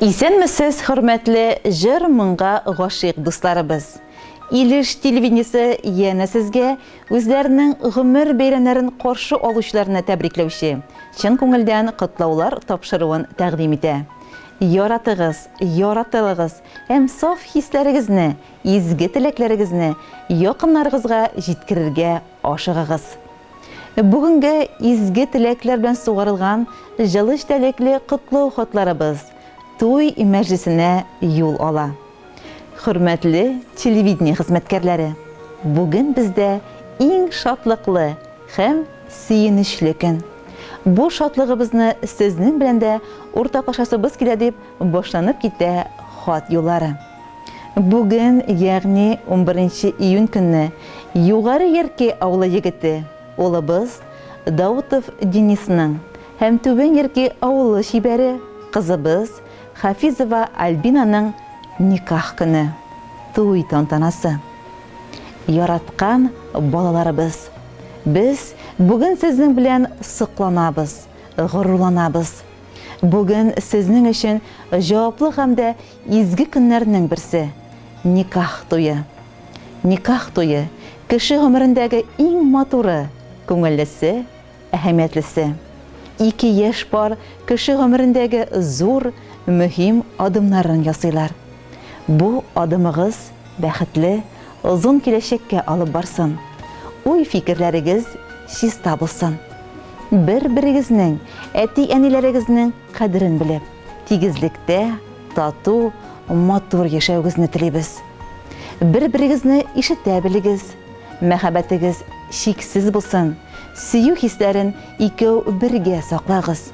Исәнмесез, хөрмәтле җыр-моңга гашыйк дусларыбыз! Илеш телевидениесе янә сезгә үзләренең гомер бәйрәмнәрен каршы алучыларны тәбрикләүче, чын күңелдән котлаулар тапшыруын тәкъдим итә. Яратыгыз, яратылыгыз һәм саф хисләрегезне, изге теләкләрегезне якыннарыгызга җиткерергә ашыгыгыз. Бүгенге изге теләкләр белән сугарылган җылы эчтәлекле котлау хатларыбыз туй мәҗлесенә юл ала. Хөрмәтле телевидение хезмәткәрләре, бүген бездә иң шатлыклы һәм сөенечле көн. Бу шатлыгыбызны сезнең белән дә уртаклашасыбыз килә дип башланып китә хат юллары. Бүген, ягъни унберенче июнь көнне Югары Яркәй авылы егете, улыбыз Даутов Денисның һәм Түбән Яркәй авылы чибәре, кызыбыз Хафизова Альбинаның никах көне, туй тантанасы. Яраткан балаларыбыз! Без бүген сезнең белән сокланабыз, горурланабыз. Бүген сезнең өчен җаваплы һәм дә изге көннәрнең берсе, никах туе. Никах туе, кеше гомерендәге иң матуры, күңеллесе, әһәмиятлесе. Ике яшь пар кеше гомерендәге зур, мөһим адымнарын ясыйлар. Бу адымыгыз бәхетле, озын киләчәккә алып барсын. Уй-фикерләрегез чиста булсын. Бер-берегезнең, әти-әниләрегезнең кадерен белеп, тигезлектә, тату, матур яшәвегезне телибез. Бер-берегезне ишетә белегез, мәхәббәтегез чиксез булсын, сөю хисләрен икәү бергә саклагыз.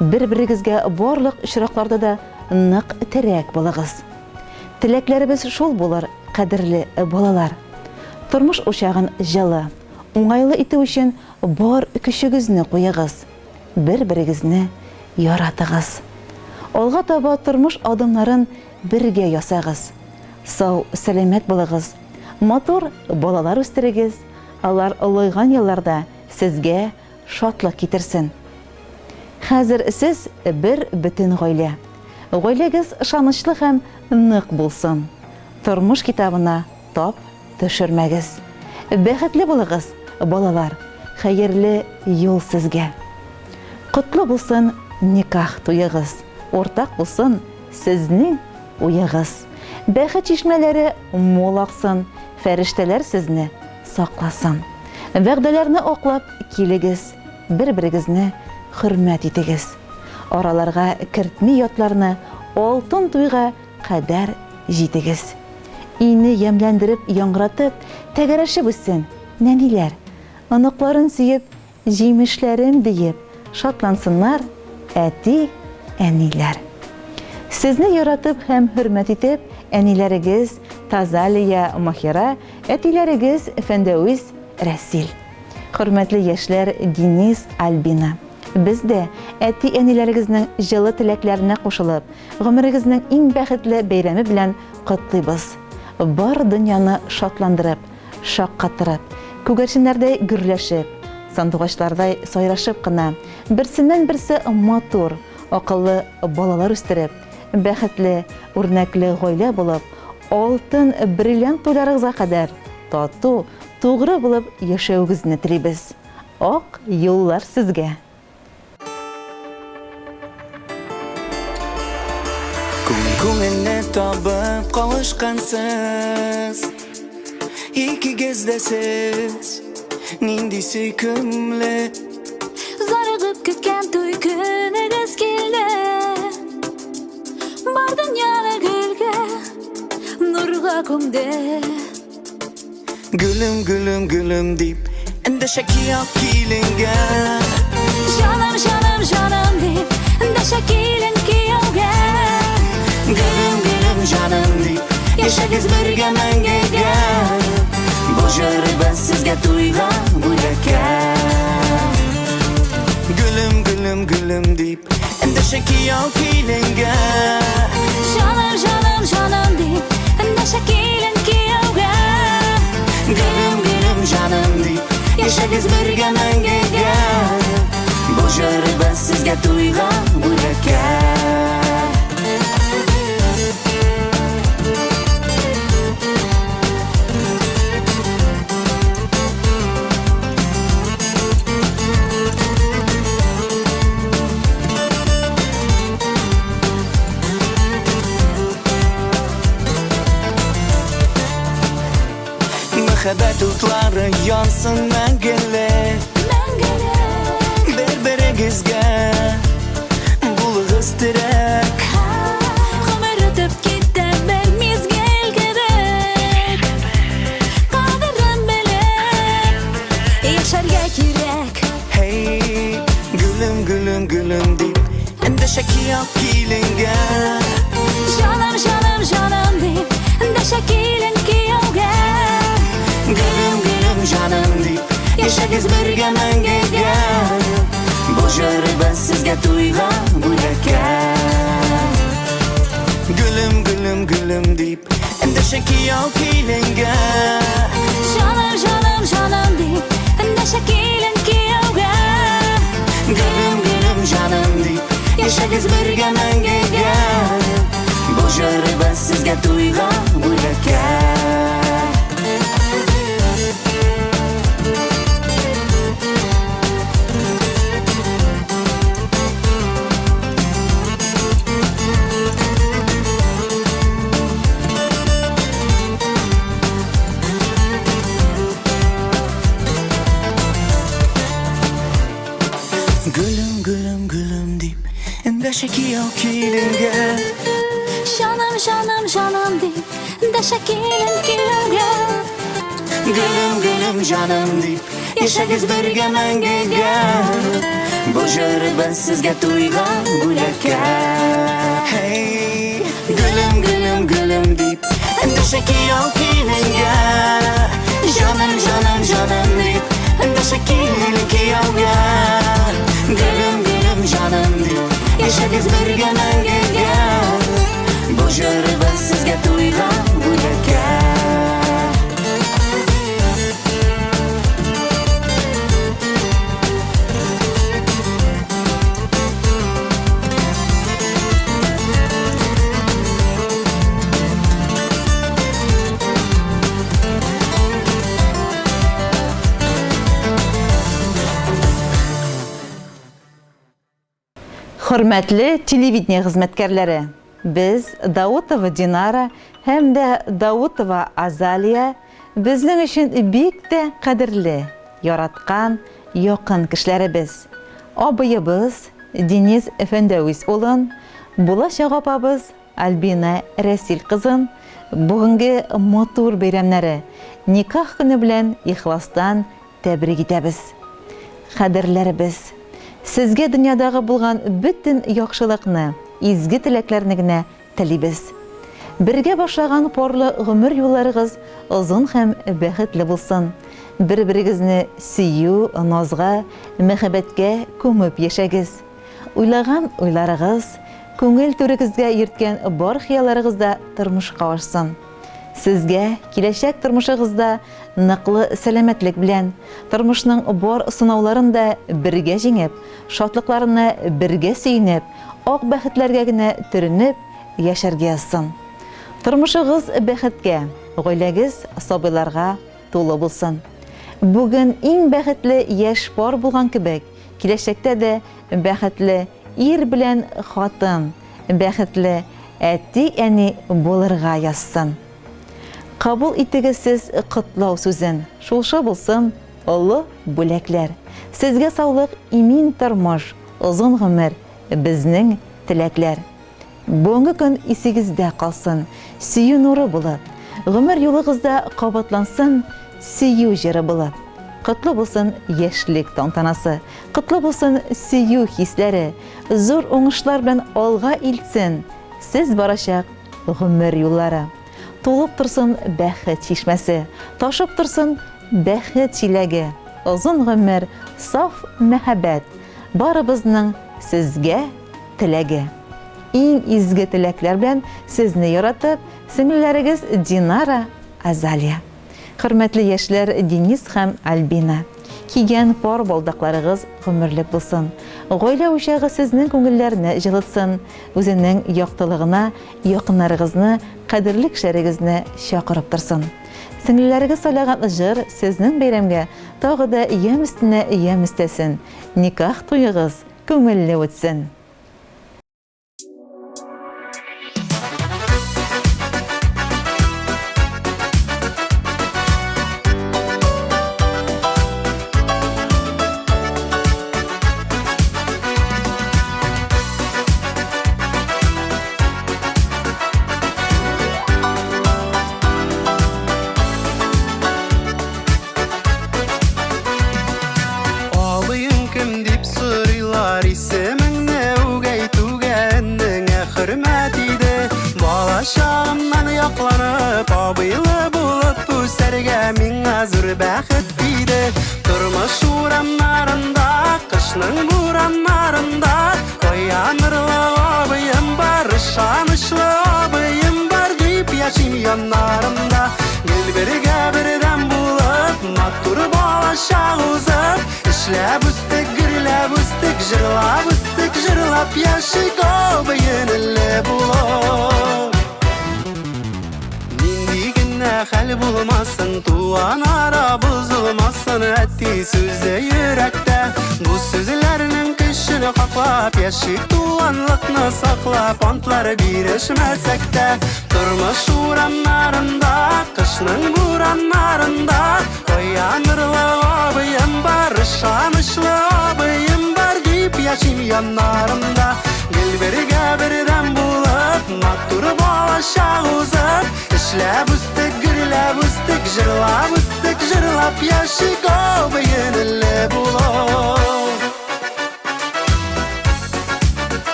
Бер-берегезгә барлык очракларда да нык терәк булыгыз. Теләкләребез шул булыр, кадерле балалар. Тормыш учагын җылы, уңайлы итү өчен бар көчегезне куегыз. Бер-берегезне яратыгыз. Алга таба тормыш адымнарын бергә ясагыз. Сау, сәламәт булыгыз. Матур балалар үстерегез, алар олайган елларда сезгә шатлык китерсен. Хәзер сез бер бөтен гаилә. Гаиләгез ышанычлы һәм нык булсын. Тормыш китабына тап төшермәгез. Бәхетле булыгыз, балалар, хәерле юл сезгә. Котлы булсын никах туегыз, уртак булсын сезнең уегыз. Бәхет чишмәләре мул аксын, фәрештәләр сезне сакласын. Вәгъдәләрне аклап килегез, бер-берегезне хөрмәт итегез. Араларга кертми ятларны, алтын туйга кадәр җитегез. Өйне ямьләндереп, яңгыратып, тәгәрәшеп үссен, нәниләр. Оныкларын сөеп, җимешләрем диеп, шатлансыннар әти, әниләр. Сезне яратып һәм хөрмәт итеп, әниләрегез Тазалия, Маһира, әтиләрегез Фәндәвис, Рәсил. Хөрмәтле яшьләр Денис, Альбина. Без дә, әти-әниләрегезнең җылы теләкләренә кушылып, Гомерегезнең иң бәхетле бәйрәме белән котлыйбыз! Бар дөньяны шатландырып, шаккатырып, күгәрченнәрдәй гөрләшеп, сандугачлардай сайрашып кына, берсеннән-берсе матур, акыллы балалар үстереп, бәхетле, үрнәкле гаилә булып, алтын бриллиант туйларыгызга кадәр тату, тугры булып яшәвегезне телибез. Ак юллар сезгә! Күңелне табып кавышкансыз, Икегез дә сез нинди сөйкемле. Зарыгып көткән туй көнегез килде. Бар дөньяны гөлгә, нурга күмде. Гөлем, гөлем, гөлем дип эндәшә кияү киленгә. Җаным, җаным, җаным дип эндәшә килен кияүгә. Гөлем, гөлем, җаным дип яшәгез бергә мәңгегә. Бу җырыбыз сезгә туйга бүләккә. Гөлем, гөлем, гөлем дип эндәшә кияү киленгә. Җаным, җаным, җаным дип эндәшә килен кияүгә. Гөлем, гөлем, җаным дип яшәгез бергә мәңгегә. Бу җырыбыз сезгә туйга бүләккә. Мәхәббәт утлары янсын мәңгелек. Мәңгелек. Бер-берегезгә булыгыз терәк. Гомер үтеп китә бер мизгел кебек. Кадерен белеп яшәргә кирәк. Hey, гөлем, гөлем, гөлем дип эндәшә кияү киленгә. Җаным, җаным, җаным дип эндәшә килен кияүгә. Гөлем, гөлем, җаным дип яшәгез бергә мәңгегә. Бу җырыбыз сезгә туйга бүләккә. Гөлем, гөлем, гөлем дип эндәшә кияү киленгә. Җаным, җаным, җаным дип эндәшә килен кияүгә. Гөлем, гөлем, җаным дип яшәгез бергә мәңгегә. Бу җырыбыз сезгә туйга бүләккә. Гөлем, гөлем, гөлем дип эндәшә кияү киленгә. Җаным, җаным, җаным дип эндәшә килен кияүгә. Гөлем, гөлем, җаным дип яшәгез бергә мәңгегә. Бу җырыбыз сезгә туйга бүләккә. Hey, гөлем, гөлем, гөлем дип эндәшә кияү киленгә. Җаным, җаным, җаным дип эндәшә килен кияүгә. Гөлем, гөлем, җаным дип яшәгез бергә мәңгегә. Бу җырыбыз сезгә туйга бүләккә. Хөрмәтле телевидение хезмәткәрләре, без Даутова Динара һәм дә Даутова Азалия безнең өчен бик тә кадерле, яраткан, якын кешеләребез. Абыебыз Денис Фәндәвис улын, булачак апабыз Альбина Рәсил кызын бүгенге матур бәйрәмнәре, никах көне белән ихластан тәбрик итәбез. Кадерләребез! Сезгә дөньядагы булган бөтен яхшылыкны, изге теләкләрне генә телибез. Бергә башлаган парлы гомер юлларыгыз озын һәм бәхетле булсын. Бер-берегезне сөю, назга, мәхәббәткә күмеп яшәгез. Уйлаган уйларыгыз, күңел түрегезгә йөрткән бар хыялларыгыз да тормышка ашсын. Сезгә киләчәк тормышыгызда ныклы сәламәтлек белән, тормышның бар сынауларын да бергә җиңеп, шатлыкларына бергә сөенеп, ак бәхетләргә генә төренеп яшәргә язсын. Тормышыгыз бәхеткә, гаиләгез сабыйларга тулы булсын. Бүген иң бәхетле яшь пар булган кебек, киләчәктә дә бәхетле ир белән хатын, бәхетле әти-әни булырга язсын. Кабул итегез сез котлау сүзен, шулшы булсын олы бүләкләр. Сезгә саулык, имин тормыш, озын гомер, безнең теләкләр. Бүгенге көн исегездә калсын, сөю нуры булып. Гомер юлыгызда кабатлансын сөю җыры булып. Котлы булсын яшьлек тантанасы, котлы булсын сөю хисләре, зур уңышлар белән алга илтсен сез барачак гомер юллары. Тулып торсын бәхет чишмәсе, ташып торсын бәхет чиләге, озын гомер, саф мәхәббәт, барыбызның сезгә теләге. Иң изге теләкләр белән сезне яратып, сеңлеләрегез Динара, Азалия. Хөрмәтле яшьләр Денис һәм Альбина! Кигән пар балдакларыгыз гомерлек булсын. Гаилә учагы сезнең күңелләрне җылытсын, үзенең яктылыгына якыннарыгызны, кадерле кешеләрегезне чакырып торсын. Сеңлеләрегез сайлаган җыр сезнең бәйрәмгә тагы да ямь өстенә ямь өстәсен, никах туегыз күңелле үтсен! Исемеңне үк әйтүгә энеңә хөрмәт иде. Бала чагымнан якланып, абыйлы булып үсәргә миңа зур бәхет тиде. Тормыш урамнарында, кышның бураннарында Таянырлы абыем бар, ышанычлы абыем бар дип яшим яннарымда. Гел бергә бердәм булып, матур балачак узып, эшләп үстек, гөрләп үстек, җырлап үстек, җырлап яшик абый-энеле булып. Нинди генә хәл булмасын, туган ара бозылмасын, әти сүзе йөрәктә. Бу сүзләрнең көчен хаклап, яшик туганлыкны саклап, антлар бирешмәсәк тә. Тормыш урамнарында, кышның бураннарында Таянырлы абыем бар, ышанычлы абыем бар дип яшим яннарымда. Гел бергә бердәм булып, матур балачак узып, эшләп үстек, гөрләп үстек, җырлап үстек, җырлап яшик абый-энеле булып.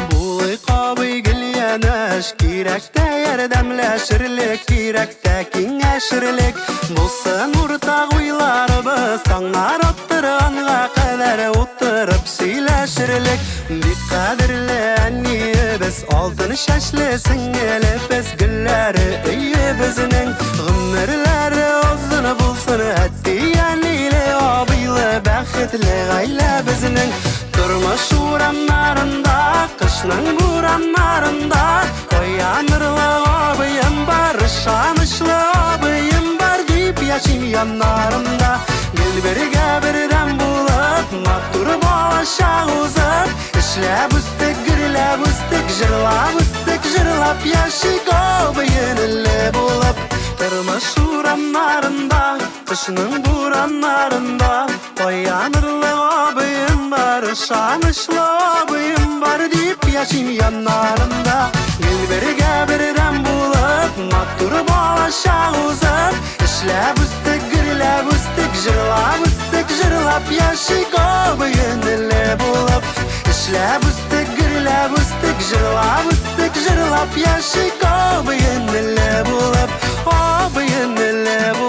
Булыйк абый гел янәш, кирәк тә ярдәмләшерлек, кирәк тә киңәшерлек. Булсын уртак уйларыбыз, таңнар аттырганга кадәр утырып сөйләшерлек. Бик кадерле әниебез, алтын чәчле сеңелебез, гөлләре өебезнең, гомерләре озын булсын, әти-әниле, абыйлы, бәхетле гаилә безнең. Тормыш урамнарында, кышның бураннарында Таянырлы абыем бар, ышанычлы абыем бар дип яшим яннарымда. Гел бергә бердәм булып, матур балачак узып, эшләп үстек, гөрләп үстек, җырлап үстек, җырлап яшик абый-энеле булып. Тормыш урамнарында, кышның бураннарында Таянырлы абыем бар, ышанычлы абыем бар дип яшим яннарымда. Гел бергә бердәм булып, матур балачак узып, эшләп үстек, гөрләп үстек, җырлап үстек, җырлап яшик абый-энеле булып. Эшләп үстек, гөрләп үстек, җырлап үстек, җырлап яшик абый-энеле булып, абый-энеле булып.